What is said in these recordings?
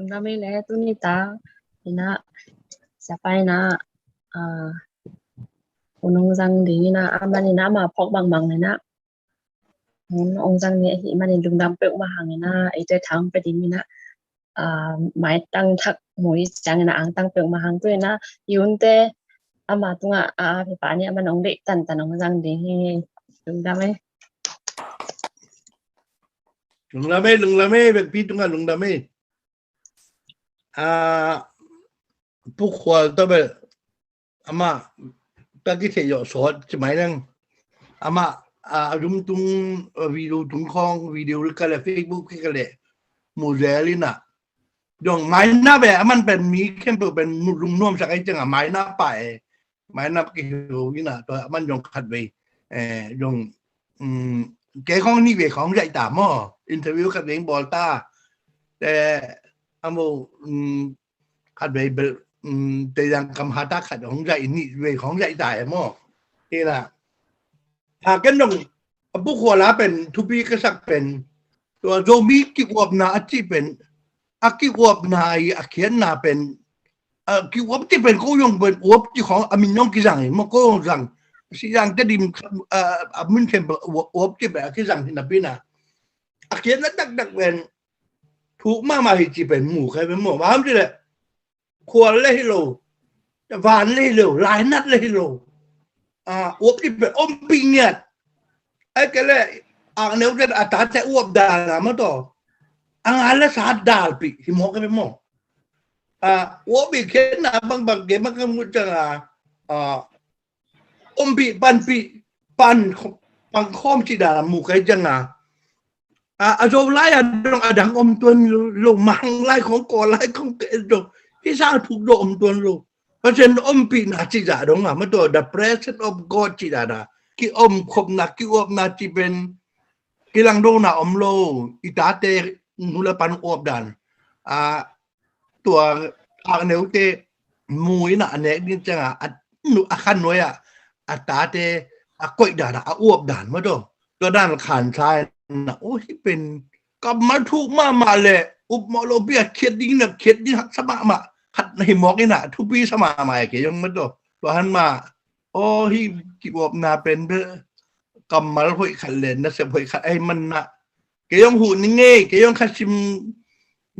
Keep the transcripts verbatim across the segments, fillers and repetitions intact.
Lungdam ei le, tuni tak inah, siapa inah, ah, hun hong zang ding inah, aman inah, ama phawk bangbang inah, hun hong zang ni ahi manin lungdam peuhmah hang inah, eite thang pe ding inah, ah, maitang thak mui ciang inah, angtang peuhmah hang tu inah, i hunte, ama tungah, ah, pipa ni aman hong deih tantan hong zang ding hi, lungdam ei. Lungdam ei, lungdam ei, vekpi tungah lungdam ei. Ah, Pu Khual tawh bel, amah, ka kithei zawh sawt ci mai leng. Amah, ah, a zum tung, ah, video tung khawng, video ka le, Facebook ka le, mu zel inah. Zong maina ve, aman pen mi khempeuh pen lungnuamsak ei ciangah maina pa e. Maina kiho inah, tua aman zong khatvei, eh, zong, um, kei khawng nih vei khawng zaih ta maw, interview khatvei bawl ta. Te, amo, um, khatvei bel, um, te yang kam hata khat hong zaih, nih vei khawng zaih ta e maw. Inah. Ha, ken zong, a Pu Khual a pen, thupi ka sak pen, tua Zomi kiuapna a cih pen, a kiuapna i a khiatna pen, a kiuap cih pen ko zong pen uap cih khawng a min zong kizang hi maw, ko zong zang. Si zang Tedim, a, a min khempeuh uap, uap cih pen a kizang hi napi inah. A khiatna taktak pen, thuk mahmah hi cih pen mu kha pen maw. Bang hang hiam cih leh, Khual le hi lo, Van le hi lo, Lainat le hi lo. Ah, uap cih pen ompih ngiat. Ahih kei leh, Akneu ten a tate uap dan a maw tawh, a ngal le sa dalpih hi mawk e maw. Ah, uap i khiatna bangbang kei mah ka muh ciangah, ah, ompih, panpih, pan, pangkhawm cih dan a mu kei ciangah, a, a Zolai a dong a dang om tuan lo, lo, Mang lai khawng, Kawl lai khawng kei dong, hi sang thuk dong om tuan lo. Pasian ompihna cih zah dong a, maw tawh, the presence of God cih dan a, kiomkhopna, kiuapna cih pen, kilangdona om lo, i tate nu le pa uap dan. A, tua Akneu te mu inah a nek ding ciangah, a, nu, a khan nuai ah, a tate a koih dan a, a uap dan maw tawh. Tua dan khan sa inah, o, hih pen kammal thuk mahmah le, upmawh lopi a khiat ding na, khiat ding haksa mahmah khat na hi mawk inah, thupi sa mahmah e kei zong maw tawh. Tua han mah, o, hih kiuapna pen bel kammal hoih khat le nasep hoih khat ahih man inah, kei zong huh ning ei, kei zong kha sim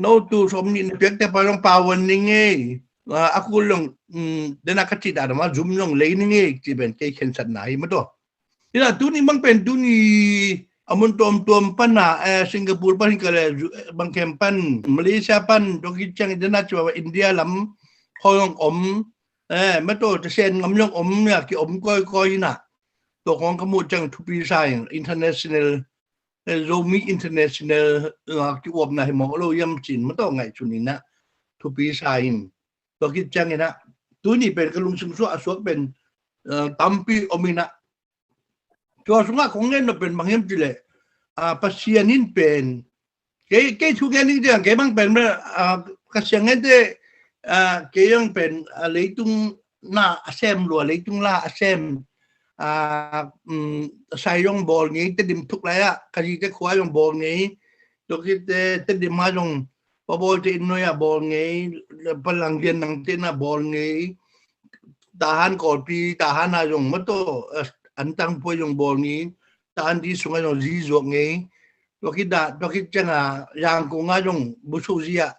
no tu sawm nih na piakte pa zong pau ning ei. Ah, a kul zong, um, dena ka cih dan a mah zum zong lei ning ei, cih pen kei khensatna hi maw tawh. Inah tuni bang pen tuni a mun tuamtuam pan a, eh, Singapore pan hi ka le, zu-, eh, bang khem pan, Malaysia pan, tua khit ciang dena cih bang India lam khawng zong om, eh, maw tawh, Tasian gam zong om, ya, kiom kawikawi inah. Tua khawng ka muh ciang thupi sa ing, international, eh, Zomi International, eh, kiuapna hi mawk lo hiam cih maw tawh ngaihsun inah, thupi sa ing. Tua khit ciang inah, tuni pen ka lungsim suah a suak pen, eh, tampi om inah. Tua sungah kong ngen nop pen bang hiam cih leh, ah, Pasian in pen, kei, kei thu ngen ding ciang, kei bang pen, ah, ka siang ngente, ah, kei zong pen, ah, leitung na a sem lua, leitung la a sem, ah, um, sai zong bawl ngei, Tedim thuk lai ah, ka zite khua zong bawl ngei, tua khit teh, Tedim ah zong, Pa Bawi te inn nuai ah bawl ngei, Pa Lang Lian Nang te inn ah bawl ngei, Tahan Kawlpi, Tahan ah zong maw tawh, eh, An Tang Puai zong bawl ngei, Tahan di sungah zong zi zuak ngei, tua khit dah, tua khit ciangah Yangon ah zong busu zi ah,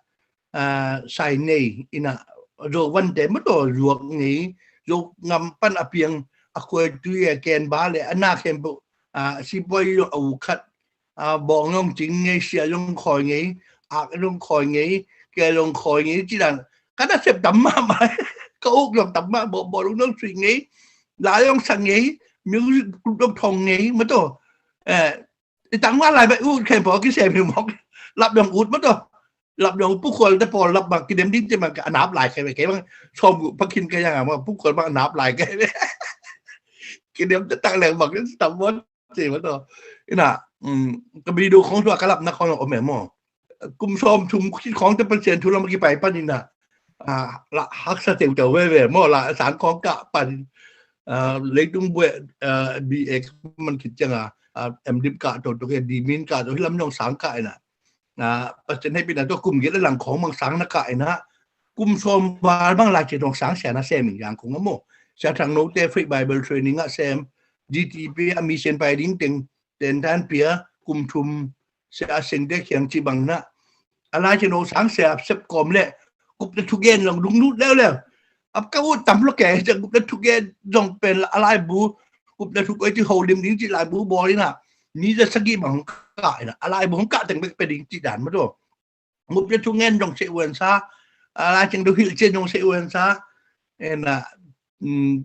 ah, sai nei inah, Zo vante maw tawh zuak ngei, Zo ngam pan a piang, a khuaitui a kenba le a na khempeuh, ah, sipuai zong a u khat, ah, bawng zong cing ngei, sia zong khawi ngei, ak zong khawi ngei, ke zong khawi ngei, cih dan. Ka nasep tam mahmah, ka uk zong tam mah, bawh, bawh lung zong suih ngei, la zong sa ngei, music group zong thong ngei, maw tawh. Eh, i tang mah lai bek ut khempeuh a kisem hi mawk. Lap zong ut maw tawh. Lap zong Pu Khual te pawl lap bang kidem ding te bang a nap lai kei bek, kei bang sawm guh pakhin ka zang a maw, Pu Khual bang a nap lai kei bek. Kidem te tak leng bang tam maw. Ci maw tawh. Inah, um, ka video khawng suah ka lapna khawng om e maw. Kum sawm thum khit khawng te Pasian thu lam a kipai pan inah, ah, la haksa teuteu veve maw, la sang khawng kah pan, ah, leitung buai, ah, B A man khit ciangah, ah, M.Div kah to, tua khit D.Min kah to, hih lam zong sang kah inah. Pasian hehpihna tawh kum giat le lang khawng bang sang na kah inah, kum sawm val bang Lai Siangtho sang sia na sem in, Yangon ah maw. Sia Thang Note Free Bible Training ah sem, G T P ah mission pai ding teng, Tentan Pia, kum thum, Sia Sengte Khiang cih bang nah, a Lai Siangtho sang sia sep kawm le, gupna thugen zong lunglut leuleu. A ka ut tam lo ke, sia gupna thugen zong pen a laibu, gupna thu koi ci holim ding ci laibu bawl inah, ni za sagih bang hong kah inah, a laibu hong kah teng bek pe ding ci dan mah tawh. Gupna thugen zong seh uansa, a Lai Siangtho hilhcian zong seh uansa, ena,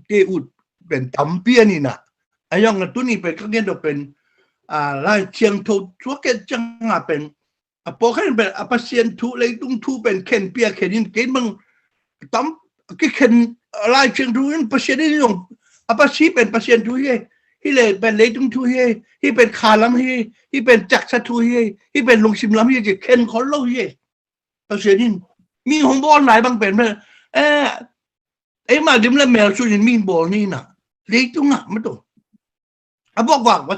te ut pen tampi a ni nah. A zong a tuni pen ka gen dok pen, a Lai Siangtho suak ket cianga pen, a pawlkhat in pen a Pasian thu, leitung thu pen khen pia khen in, kei bang tam kikhen, Lai Siangtho in Pasian in zong, a Pasi pen Pasian thu hi, hi le pen leitung thu hi, hi pen kha lam hi, hi pen taksa thu hi, hi pen lungsim lam hi ci khen khol lo hi. Pasian in mi hong bawl nai bang pen pen, eh, eima dim le mel sun in mi bawl ni nah, leitung ah mah tawh. A bokvak va,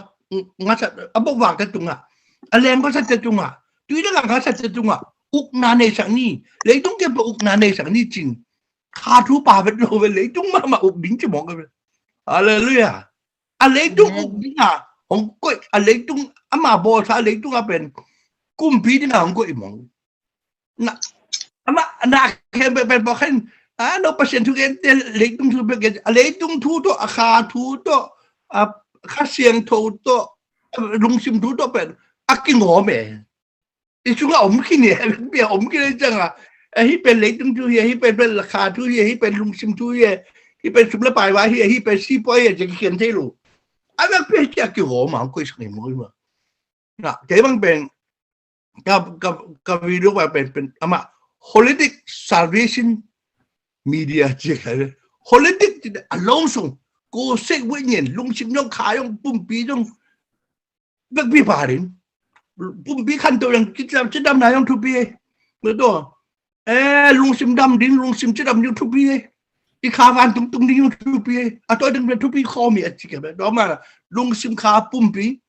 ngasa, a bokvakte tungah, a leng vasatte tungah, tui le ngak ngasatte tungah ukna neisak ni, leitung kiang pen ukna neisak ni cin. Kha thu pha vet lo ve, leitung mahmah uk ding ci mawk ve. Halleluiah. A leitung uk ding a hong koih, a leitung ama bawlsa, a leitung a pen kumpi ding a hong koih mawk. Na, ama, na khen pen pen pawlkhat in, a no Pasian thu gen te, leitung thu pen gen, a leitung thu tawh, a kha thu tawh, a Kha Siangtho tawh, a lungsim thu tawh pen a kingawm e. I sungah om khin e, bia om khin e cianga, a hi pen leitung thu hi, a hi pen pen kha thu hi, a hi pen lungsim thu hi, a hi pen sum le pai vai hi, a hi pen sipuai hi, a ci kikhen thei lo. A vekpi hi ci a kingawm a hong koihsak ni maw. Na, kei bang pen ka, ka, ka video pen, pen ama Holistic Salvation Media ci ka ve. Holistic ci a lawng sung, ko sek wei nyen, lungsim zong, kha zong, pumpi zong, vekpi pha ding. Pumpi khanto zong, cidam, cidamna zong thupi. Betul. Eh, lungsim dam ding, lungsim cidam ding thupi. I kha vantung tung ding thupi. A tawi ding thupi khawm hi a ci ka ve. Tua mana lungsim kha pumpi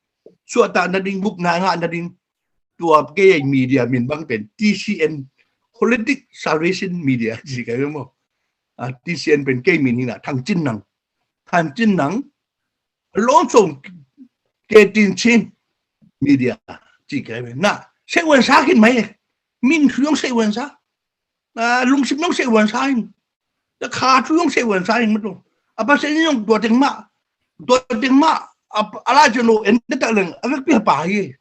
suahtak nading, bupna ngah nading, tua kei media min bang pen T C N, Holistic Salvation Media ci ka ve maw. A, T C N pen kei min hi nah, Thang Cin Nang. Thang Cin Nang, a lawng sung, K Tin Chin Media ci ka ve. Na, seh uansa khin mai e. Min thu zong seh uansa. A, lungsim zong seh uansa in. Na, kha thu zong seh uansa in mah tawh. A Pasian in zong tua teng mah, tua teng mah, a, a Lai Siangtho en taktak leng a vekpi a pha hi.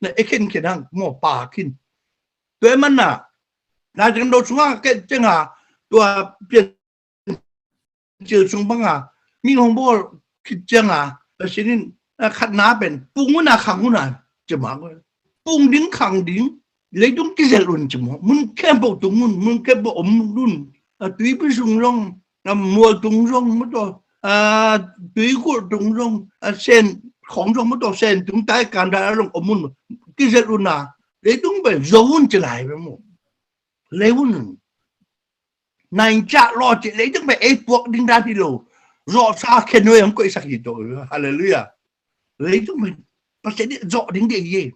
Na, e khen khen hang maw, pha khin. Tua e mana, Lai Siangtho sungah ket cianga, tua Pian Cil sung banga mi hong bawl khit cianga, Pasian in, a, khatna pen pung un a, khang un a ci mah. Pung ding, khang ding, leitung kizel un ci mah. Mun khempeuh tung un, mun khempeuh om un. A, tuipi sung zong, a, mual tung zong mah tawh, a, tuikulh tung zong, a, sen khawng zong mah tawh, sen tung tai kan dan a zong om un. Kizel un a, leitung pen zo un ci lai ve maw. Lei un. Nain ciah lawh cih leitung pen ei puak ding dan hi lo. Zawhsa khen nuai hong koihsak hi tawh. Halleluiah. Leitung pen Pasian in zawh ding deih hi.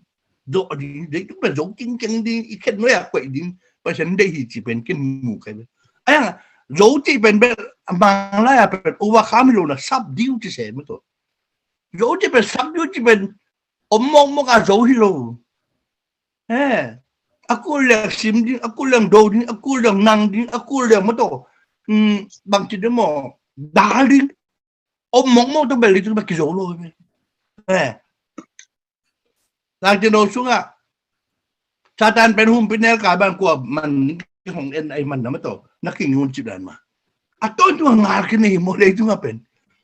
Zawh ding, leitung pen zo kingkeng ding, i khen nuai a koih ding Pasian deih hi cih pen ken mu kai ve. A yang zo cih pen pen a Manglai a pen overcome hi lo na, subdue ci se mah tawh. Zo cih pen subdue cih pen om mawkmawk a zo hi lo. Eh, a kul leng sim ding, a kul leng do ding, a kul leng nang ding, a kul leng mah tawh, mm, bangci ding maw, dal ding. Om mawkmawk tawh bel ding tawh bel kizo lo ve. Eh. Lai Siangtho sungah Satan pen humpi nel kai ban kua man hong en ai man na mah tawh, na kingun cip dan mah. A tawntung a ngal khin hi maw, leitungah pen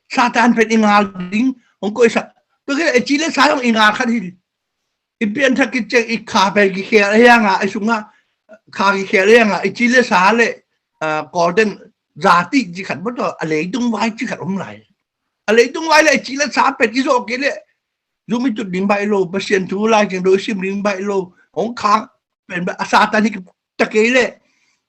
Satan pen i ngal ding hong koihsak. Tua khin a i ci le sa hong i ngal khat hi. I pianthak khit ciang i kha pen kikhel a hianga, i sungah kha kikhel a hianga, i ci le sa le, ah, Golden Zati ci khat mah tawh, a leitung vai ci khat om lai. A leitung vai le i ci le sa pen i zawh kei le, zum i tut ding baih lo, Pasian thu Lai Siangtho i sim ding baih lo, hong khak pen a Satan hi ta kei le,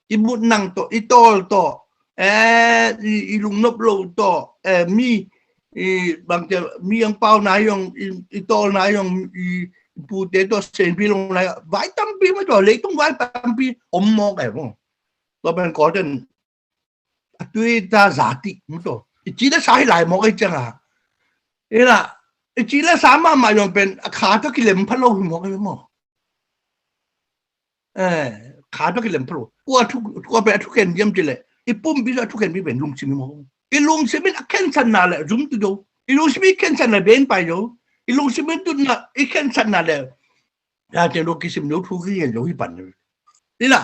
i mut nang tawh, i tawl tawh, eh, i, i lungnop lo tawh, eh, mi, i, bangte, mi ang pau nai zong, i, i tawl nai zong, i, pute tawh senpi long lai vai tampi mah tawh, leitung vai tampi om mawk e maw. Tua pen Kawlten a tui ta za tih mah tawh, i ci le sa hi lai mawk e cianga. Ina i ci le sa mahmah zong pen a kha tawh kilem pha lo hi mawk e maw. Kha tawh kilem pha lo. Kua thu, kua pen a thukhen diam ci leh i pumpi tawh a thukhenpi pen lungsim hi mawk. I lungsim in a khensatna le zum tu zo. I lungsim in i khensatna le ben pai zo. I lungsim in tutna, i khensatna le ya teng lo kisim lo thu ki ngen zo hi pan. Ina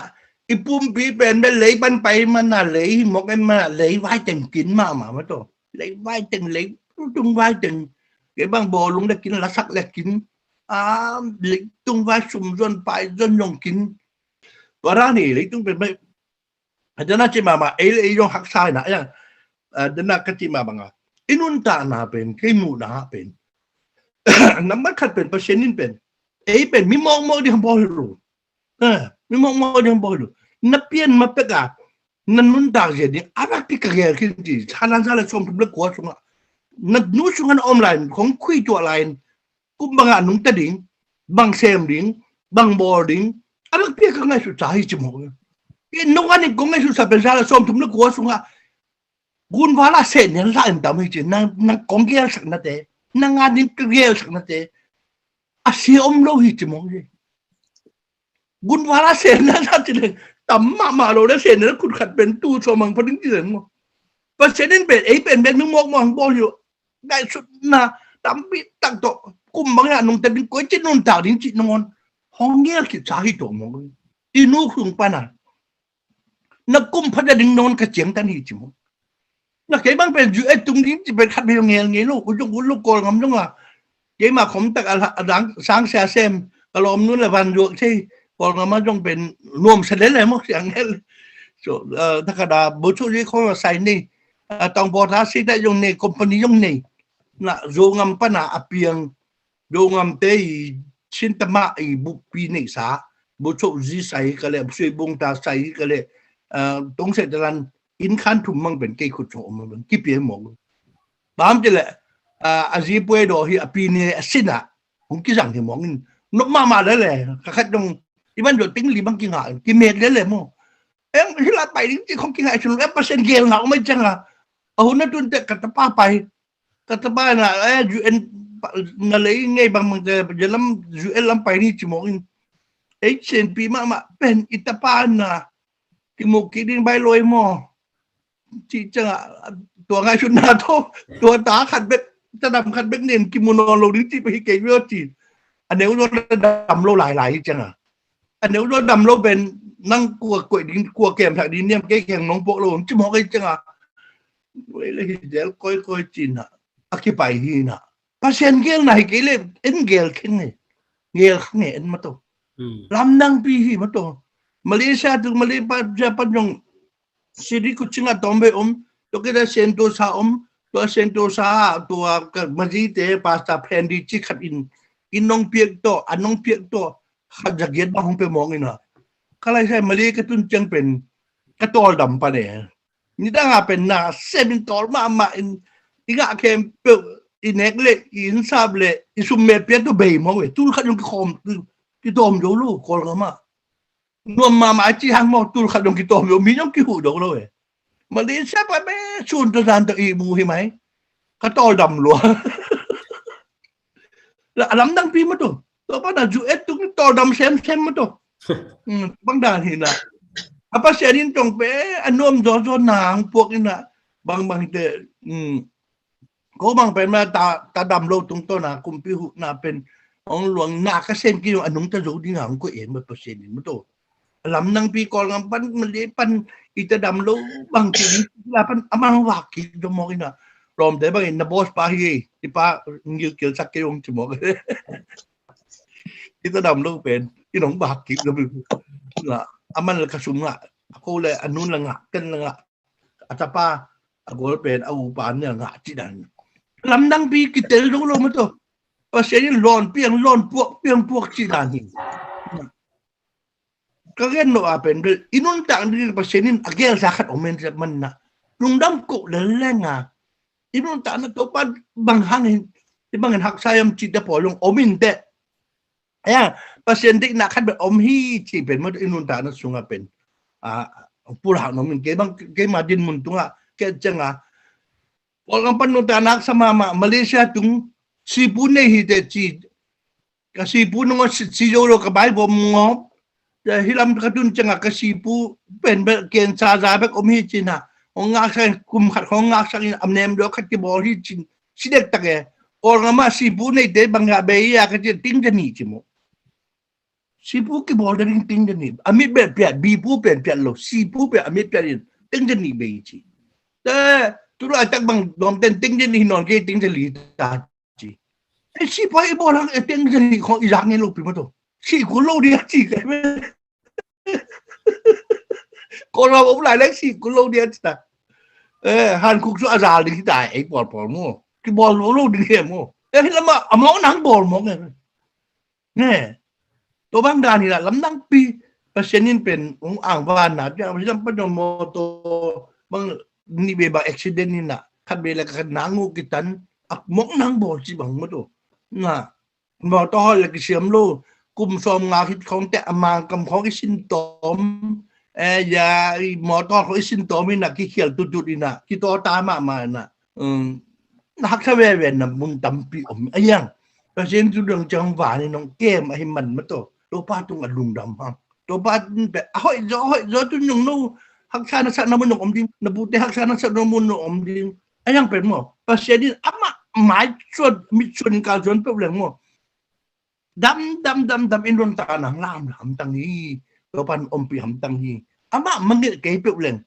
i pumpi pen bel lei pan pai mana lei hi mawk e mana lei vai teng kin mahmah mah tawh. Lei vai teng, leitung vai teng. Kei bang bawlung le kin, lasak le kin, a, leitung vai sum zon pai zon zong kin. Tua dan hi leitung pen bai. A dana ci mahmah ei le ei zong haksa ina ya. A dana ka ci mah banga i nuntakna pen kei muhna ah pen nambat khat pen Pasian in pen ei pen mi mawkmawk ding bawl hi lo. Mi mawkmawk ding bawl hi lo. Na pian ma pek a na nuntak zia ding a rak pi ka gel khin ci. Thalan sa le sawm thum le kua sungah na nu sungah na om lai in, khong khui tuah lai in, kum bangah nungta ding, bang sem ding, bang bawl ding a rak pi ka ngaihsut sa hi ci mawk. Pi nung an in kong ngaihsut sa pen sa le sawm thum le kua sungah gunvala sehnial lah in tam hi ci. Nang, nang kong gelsaknate, nang a ding ka gelsaknate a sia om lo hi ci mawk hi. Gunvala sehnial lah ci leng tam mahmah lo le sehnial khut khat pen tu sawmang pha ding ci leng maw. Pasian in pen ei pen pen mi mawkmawk bawl hi lo. Ngaihsutna tampi tak tawh kum bangah nungta ding koi ci nuntak ding ci nangawn hong gel khit sa hi tawh mawk hi. I nu khung pana na kum phata ding nawn ka ciangtan hi ci maw. Na kei bang pen U S tung ding ci pen khat pen ngel ngei lo, u zong u lo Kawlgam zong a. Keima khom tak a sang sia sem ka lawm nun le van zuak thei Kawlgam a zong pen nuam sa le le maw siang ngel. So takada bo chu ri khom a sai nei, tawng bo ta si ta zong nei, company zong nei. Na Zogam pana a piang Zogam te i Sintama i bukpi neihsa, Buchok zi sai ka le, Suibung ta sai ka le, tong se talan in khan thum mang pen kei khut song om mang kipia mong. Bam te le a zi puai do hi a pi ne a sina hong kizang hi mong in. Nok mama le le ka khat dong i ban do ting li bang kinga kimet le le mo. Em hi la pai ding ti khong kinga sun em pasen gel nga om ai changa. A hun na tun te ka ta pa pai. Ka tapa na eh U N na lei ngei bang bang te je lam U N lam pai ni ci mawk in. Ei cen pi mahmah pen i tapa na ki muk ki ding bai loi maw. Ci canga tua ngai sun na tho tua ta khat bek ta dam khat bek nen ki mu nawn lo ding ci pai kei vio ci. A neu zo dam lo lai lai canga. A neu zo dam lo pen nang kua koih ding kua kem thak ding niam kei keng nong pok lo ci mawk ei canga. Wei le hi del koi koi cina a kipai hi na. Pasian gel na hi kei le en gel kheng nge. Gel kheng nge en mato. Lam nang pi hi mato. Malaysia tu Malaysia pan jong sidi ku chinga tom be om. To ke da Sentosa om. To Sentosa to a ka maji te pasta phen di chi khat in. In nong piak to, a nong piak to. Khat za giat bang hong pe mong ina. Ka lai sai Malaysia ka tun chiang pen ka tol dam pa ne. Nidanga pen na sem in tol mahmah in i ngah khempeuh i nek le i innsap le i sum me pia tu bei maw e tul khat zong kikhawm kitawm zo lo Kawlgam ah. Nuam mahmah a ci hang maw tul khat zong kitawm zo mi zong kihuh zo lo e. Malaysia pa me sun tawh zan tawh i mu hi mai ka tol dam lua. A lamdang pi maw tu. Tua pana zu et tuk ni tawldam semsem mah tawh. Bang dan hi na a Pasian in tong pe a nuam zawzaw na hong puak in a bangbang hite. Ko bang pen mah ta dam lo tungtawn a kumpi huhna pen hong luang na ka sen ki a nungta zo ding a hong koih en mah Pasian in mah tawh. A lamdang pi Kawlgam pan Malay pan i ta dam lo bang ki ding la pan a mang vak ki zo mawk in a lawmte bangin na boss pa hi i pa ngilkil sak kei hong ci mawk. Ita dam lo pen i nong bak kik lo. Nga a man la ka sum nga a ko le a nun la nga ken la nga a tapa a gol pen a upa ne nga ci dan. Lamdang pi kitel lo lo ma to. Pasian in lon piang lon puak piang puak ci dan hi. Ka gen lo a pen bel i nuntak ding Pasian in a gel sa khat om en man na lungdam ko le lenga i nuntak na Topa bang hang hin i bang in haksa yam ci te pawl long om in te. Ahi hang Pasian deihna khat bek om hi cih pen mawtaw i nuntakna sungah pen a pulak nuam ing. Kei bang keima din mun tungah kei ciangah Kawlgam pan nuntakna haksa mahmah, Malaysia tung sipu nei hi teh ci. Ka sipu nungah si zo lo ka bai bawm ngawp. Hih lam ka tun ciangah ka sipu pen bel kensa za bek om hi cin ah, hong ngaksak in, kum khat hong ngaksak in a nem dua khat kibawl hi cin. Si dektak e. Kawlgam ah sipu neite bang hiah bei a ka ci, ting za nih ci maw. Sipu kibawl ding ting za nih. A mit bel piat, bipu pen piat lo, sipu pen a mit piat in ting za nih bei ci. Te tu laitak bang dawmten ting za nih hi nawn kei, ting za li ta ci. Ei sipu i bawl hang e ting za nih khong i zak ngei lo pi mawtaw. Si kul lo ding a ci kei. Kawlgam om lai leng si kul lo ding a ci ta. Hankhuk cu a zal ding hi ta ei pawlpawl maw. Kibawl lo lo ding hi maw. Ei hih lamah a mawk nang bawl mawk e. Tua bang dan hi lah lamdangpi Pasian in pen hong angvanna ciang Pasian pan hong mawtaw bang nih vei bang accident in ah khat vei le khat nang uh kitan a mawk nang bawl ci bang mawtaw. Na mawtaw hawi le kisiam lo, kum sawm nga khit khawng teh a mangkam khawng i sin tawm. Ya mawtaw khawng i sin tawm in ah kikhial tutut in ah kitawta mahmah in ah na haksa veve na mun tampi om a iang. Pasian cu dong ciang van in hong kem ahi man mawtaw. Topa tung a lungdam hang. Topa tung pen a hoih zaw, a hoih zaw tu nung no haksa na sak na mun nong om ding, na pute haksa na sak na mun nong om ding. A iang pen maw Pasian in amah mai suan mit suan in kal suan peuh leng maw. Dam dam dam dam in nuntakna lam lam tang hi. Topan ompih hamtang hi. Amah mangngilh kei peuh leng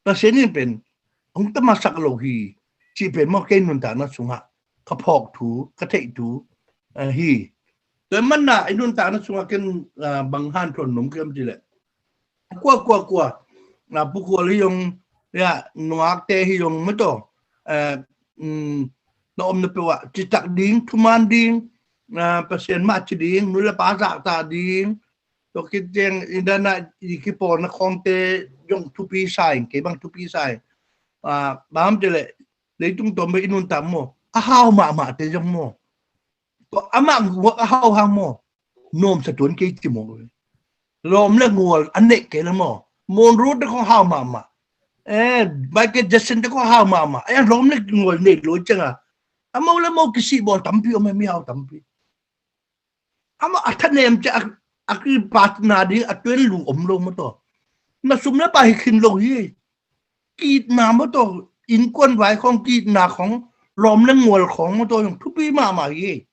Pasian in pen hong tamasak lo hi. Cih pen maw kei nuntakna sungah ka phawk thu, ka theih thu hi. Tua manna i nuntakna sungah ken bang hanthawn nuam kei om cileh, kua kua kua, pukhual hi zong, nungakte hi zong mawtaw, na omna peuh ah citak ding, thuman ding, Pasian mah ci ding, nu le pa zahtak ding. Tua khit ciang i dan ah i kipawlna khawngte zong thupi sa in, kei bang thupi sa in. Bang om cileh leitung tawm bek i nuntak maw, a hau mahmahte zong maw, amah guak a hau hang maw, nuamsa tuan kei ci maw. Lawm le ngual a neih kei le maw, Monroe te khawng hau mahmah. Michael Jackson te khawng hau mahmah. Lawm le ngual neih lo ciangah a mo le mo kisih bawl tampi om e, mi hau tampi. Amah a thanem ciah a kipatna ding a tuan lu om lo mawtaw. Na sum le pai hi khin lo hi. Kitna mawtaw, innkuan vai khawng, kitna khawng, lawm le ngual khawng mawtaw zong thupi mahmah hi.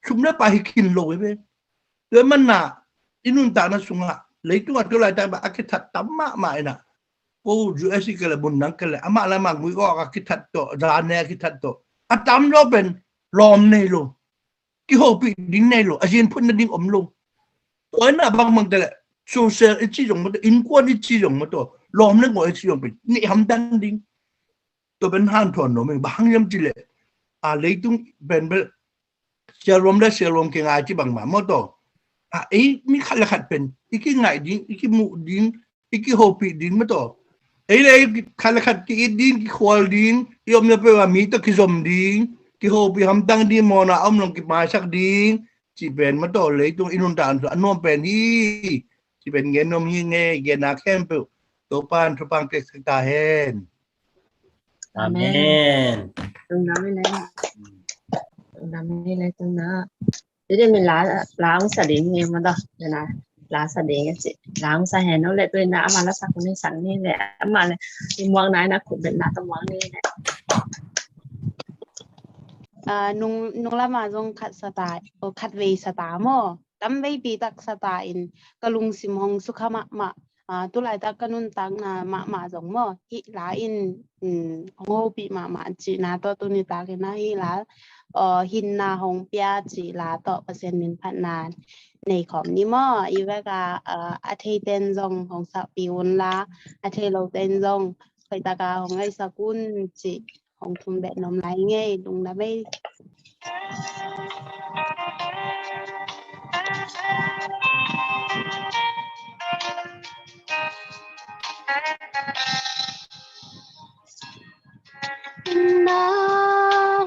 Sum le pai hi khin lo hi ve. Tua manna i nuntakna sungah leitung a tu laitak bang a kithat tam mahmah in ah, ko U S i ka le mun nang ka le amah le amah ngui awk a kithat tawh, zane a kithat tawh, a tam zaw pen lawm nei lo, kihopih ding nei lo, a zin phut nading om lo. Tua in ah bangbang te le social i ci zong mawtaw, innkuan i ci zong mawtaw, lawm le ngual i ci zong pen neih hamtang ding. Tua pen hanthawn nuam ing, bang hang hiam cileh a leitung pen bel sialuam le sialuam kingai ci bangmah mawtaw. Ei mi khat le khat pen i kingaih ding, i kimuh ding, i kihopih ding mawtaw. Ei le ei khat le khat ki-it ding, kikhual ding, i omna peuh ah mi tawh kizom ding, kihopih hamtang ding, mawhna a om long kimaisak ding cih pen mawtaw leitung i nuntak a nuam pen hi. Cih pen gen nuam hi ing e, genna khempeuh Topan thupha piaksak ta hen. Amen. Tungna mi le, tungna mi le, tungna. Tuni min la, la hong sa ding hi mawtaw. Tuna la sa ding a ci, la hong sa hen. No le tuni na amah la sak ni, sak ni le, amah le i muang nai na khut bet na ta muang ni le. Nung, nung lama zong khat sa ta, khat vei sa ta maw, tam veipi tak sa ta in ka lungsim hong sukha mahmah. Tu laitak ka nuntakna mahmah zong maw, hih la in hong hopih mahmah cihna tawh tuni takin ah hih la hinna hong pia cih la tawh Pasian min phatna nei khawm ni maw. I vek a a theiten zong hong sakpih un la, a thei loten zong khoihtaka hong ngaihsak un cih hong thum beh nuam lai ing e, lungdam e. Na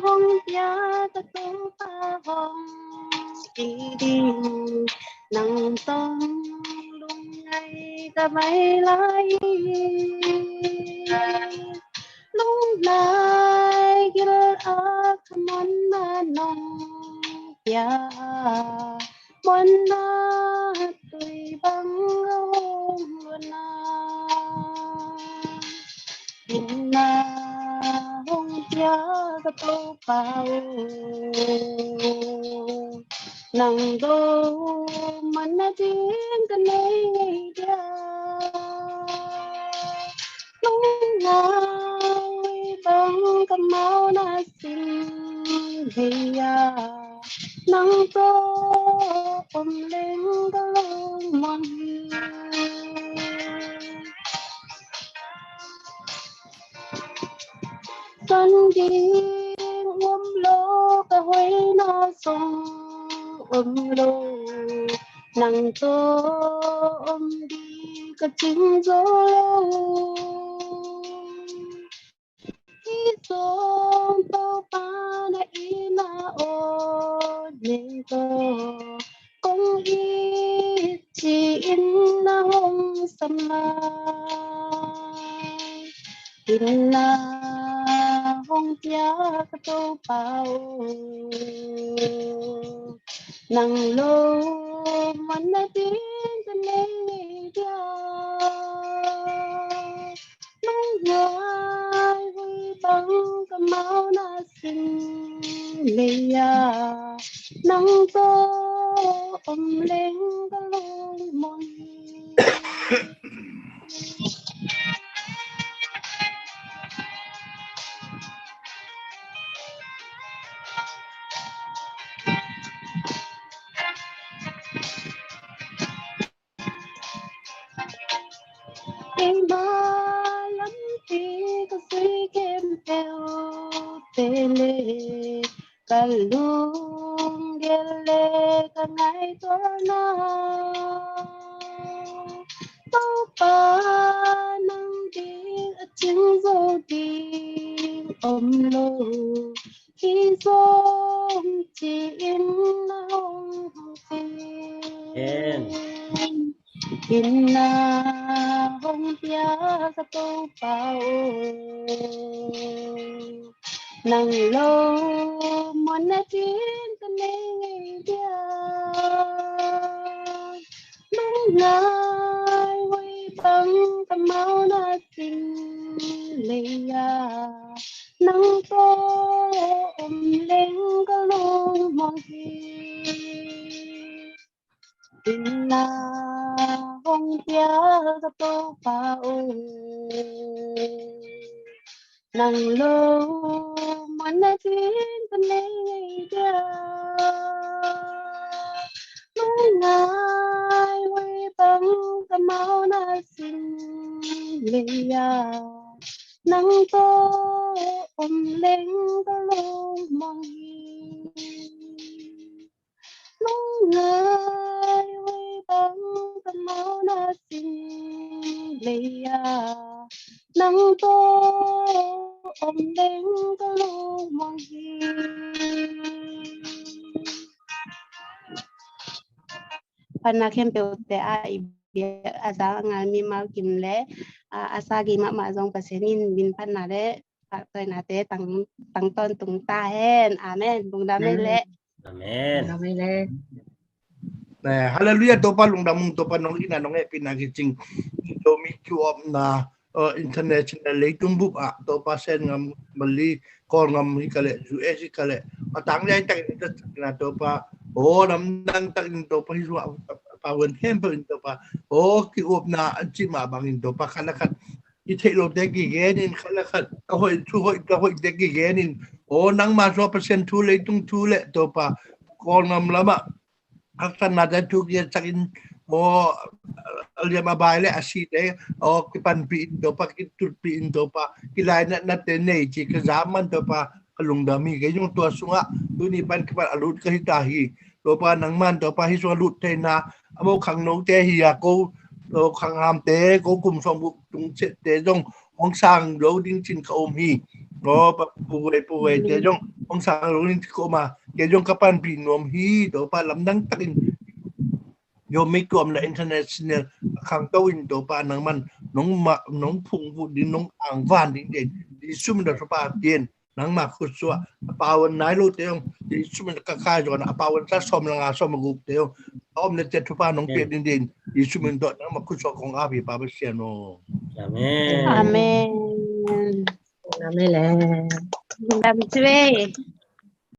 hong pia ka Topa hong i ding. mai lai hi. Lungnai gil a ka muanna nong pia, muanna tui bang a hong luanna, itna hong pia ka Topa aw, nang tawh muanna ding ka nei dia. Lungngai bang ka mawhna sin lei a, nang tawh om leng ka lungmuang hi. San ding om lo, ka hoihna zong om lo, nang tawh om ding ka cing zo lo. Hih zong Topa na itna aw, nang tawh kong it ci-in na hong sam lai. Itna hong pia ka Topa aw, nang lo muanna ding ka nei dia. Lungngai hui bang ka mawhna sin lei a, nang tawh om leng ka lungmuang hi. Keima lampi ka zui khempeuhte le, ka lunggel le ka ngaihtuahna, Topa nang ding a cing zo ding om lo. Hih zong ci-in na hong ci. Amen. Itna hong pia ka Topa aw, nang lo muanna ding ka nei dia. Lungngai hui bang ka mawhna sin lei a, nang tawh om leng ka lungmuang hi. Itna hong pia ka Topa aw, nang lo muanna ding ka nei dia. Lungngai hui bang ka mawhna sin lei a, nang tawh om leng ka lungmuang hi. Lungngai hui bang ka mawhna sin lei a, nang tawh om leng ka lungmuang hi. Phatna khempeuhte a i biak a za a ngal mi Malkim le a, a sa gei mahmah zong Pasian in min phatna le pahtawihnate tang, tang tawntung ta hen. Amen. Lungdam ei leh. Amen. Lungdam ei leh. Eh, halleluiah, Topa lungdam ung, Topa nong itna nong hehpihna kicing Zomi kiopna, eh, international leitung bup ah Topa Sengam, Malay, Kawlgam hi ka leh, U S hi ka leh, a tang liai takin ka sakna Topa, aw lamdang takin Topa hi sungah a, a, a pawan khempeuh in Topa, aw kiopna an cih mah bangin Topa khat le khat i theih lote kigen in, khat le khat ka hoih, thu hoih, ka hoihte kigen in, aw nangma sua Pasian thu, leitung thu le Topa Kawlgam lamah haksatnate thu kiatsak in, aw a liam a bai le a site aw kipanpih in Topa, kitutpih in Topa, kilainatnate nei ci ka zam man Topa ka lungdam hi. Kei zong tua sungah tuni pan kipan a lut ka hi ta hi. Topa nangman Topa hi sungah lut theihna a mo khangnote hi a, ko lo khanghamte, ko kum sawm guk tung sette zong hong sang lo ding cin ka um hi. Topa puhuai puhuaite zong hong sang lo ding cin ka um a, kei zong ka panpih nuam hi. Topa lamdang takin Yomi kuam la international khangto in Topa nangman nong ma nong phungvuh ding, nong angvan ding den, Jesu min tawh Topa kien, nangma khutsuah a pawan nai lo te ong, Jesu min ka khai zon a pawan sa sawm la nga sawm a guk te ong, a om le te Topa nong pia ding den, Jesu min tawh nangma khutsuah kong api Pa Pasian aw. Amen. Amen. Amen. Amen.